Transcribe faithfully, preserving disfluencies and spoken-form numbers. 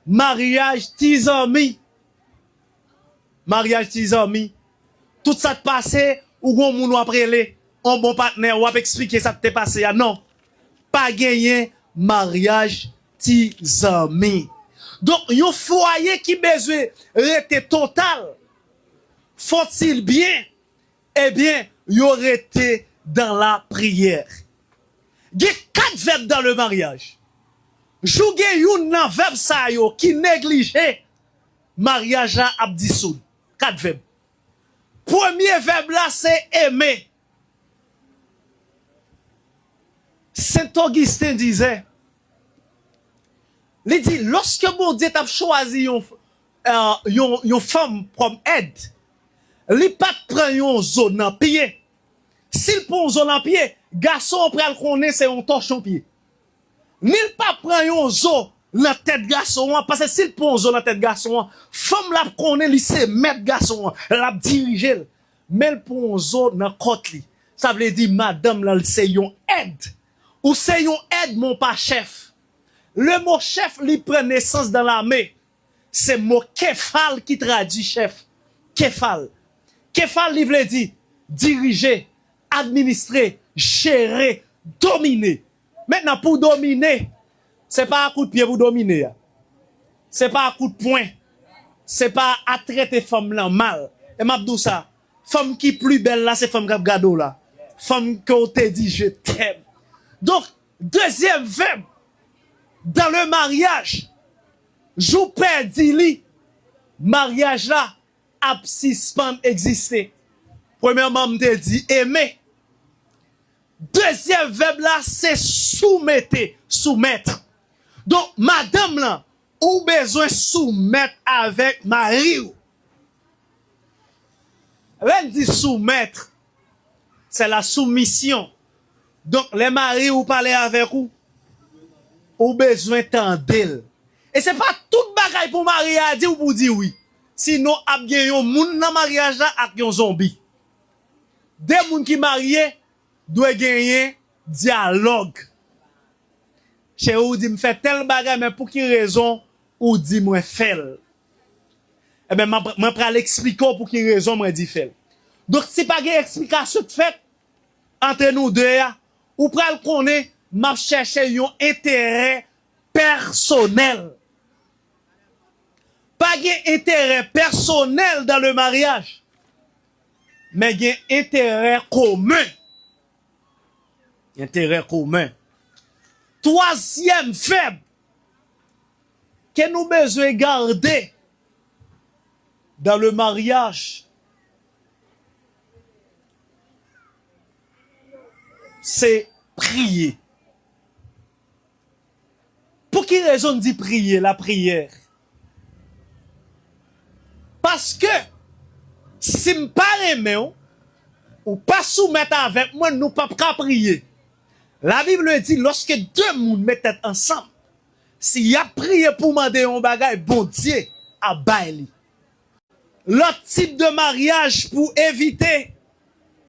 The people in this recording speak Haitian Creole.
Maryaj ti zanmi. Maryaj ti zanmi. Tout sa k pase, ou gon moun w ap rele, on bon patnè, w ap eksplike sa k te pase a. Non. Pa genyen maryaj ti zanmi. Donk, yon fwaye ki bezwen rete total, font-il byen, ebyen, yo rete dan lapriyè. Gen kat vèb dan le maryaj. Jou gen youn nan vèb sa yo ki neglije, maryaj la ap disoud. Kat vèb. Premye vèb la se eme. Sent Ogisten dizè, li di, lòske Bondye t ap chwazi yon, eh, yon, yon fanm kòm èd, li pa t pran yon zo nan pye. Si l pran yon zo nan pye, gason an pral konnen se yon tòchon pye. Ni l pa pran yon zo nan tèt gason an, paske si l pran yon zo nan tèt gason an, fanm la ap konnen li se mèt gason an, l ap dirije l. Men l pran yon zo nan kòt li. Sa vle di madanm lan se yon èd. Ou se yon èd, men w pa chèf. Le mo chèf, li pran nesans dan lame. Se mo kefal ki tradui chèf. Kefal. Kefal, li vle di dirije, administre, jere, domine. Mentnan, pou domine, se pa a kout pye pou domine a. Se pa a kout pwen. Se pa a trete fanm lan mal. E m ap di w sa, fanm ki pli bèl la, se fanm k ap gade w la. Fanm ke w te di je t'aime. Donk, dezyèm vèb, dans le mariage, jou pèdi li, maryaj la ap sispann egziste. Premyèman, m te di eme. Dezyèm vèb la, se soumete, soumèt. Donk, madanm lan, ou bezwen soumèt avèk mari w. Lè n di soumèt, c'est la soumission. Donk, lè mari w pale avèk ou, ou bezwen tande l. E se pa tout bagay pou mari a di w pou w di wi. Sinon, ap gen yon moun nan maryaj la ak yon zonbi. De moun ki marye dwe genyen dyalòg. Cheri, ou di m fè tèl bagay, men pou ki rezon ou di mwen fè l? Ebyen, mwen, mwen pral eksplike w pou ki rezon mwen di fè l. Donk, si pa gen eksplikasyon k fèt antre nou de a, ou pral konnen m ap chèche yon enterè pèsonèl. Pa gen enterè pèsonèl dans le mariage, men gen enterè komen. Enterè komen. Twazyèm vèb ke nou bezwen gade dans le mariage, se priye. Pou ki rezon n di priye, lapriyè? Paske, si m pa renmen w, ou pa soumèt avèk mwen, nou p ap ka priye. Labib di, lòske de moun met tèt ansanm, si y ap priye pou mande yon bagay, Bondye ap bay li. Lòt tip de maryaj pou evite